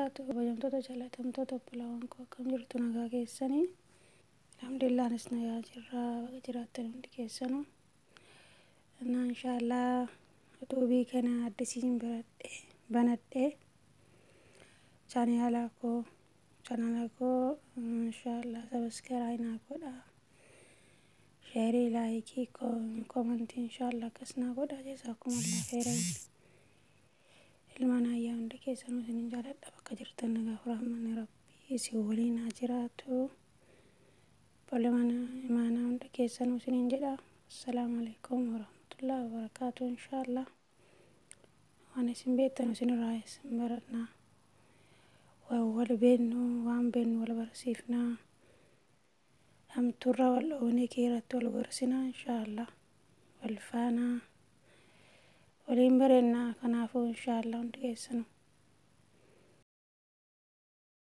Wabarakaatu. Kabajamtoota jaalatamtoota obbolaawwan koo, akkam jirtu? Nagaa keessanii? Alhamdulillah, anis nagaa jirra. Baga jiraattan hundi keessanuu. Na inshaallah yuutuubii kana addisiin biradhe banadhe, chaanaala koo inshaallah subscribe naa godha, share, like, comment inshaallah akkas naa godha. Jazaakumullah khairan. Ilmaan ayyaa hundi keessanuu isinin jaaladha. Bakka jirtan nagaa rahmanni rabbii isin waliin haa jiraatu. Obboleewwan imaanaa hunda keessanuu isinin jedha. Assalaamu alaikum warahmatullahi wabarakaatu. Inshaallah waan isin beektan isinirraa isin baradhaa, waan wal beennu, waan beennu wal barsiifnaa, hamtuurraa wal dhoonee keerratti wal gorsinaa, inshaallah wal faanaa waliin bareennaa. Kanaafuu inshaallah hundi keessanuu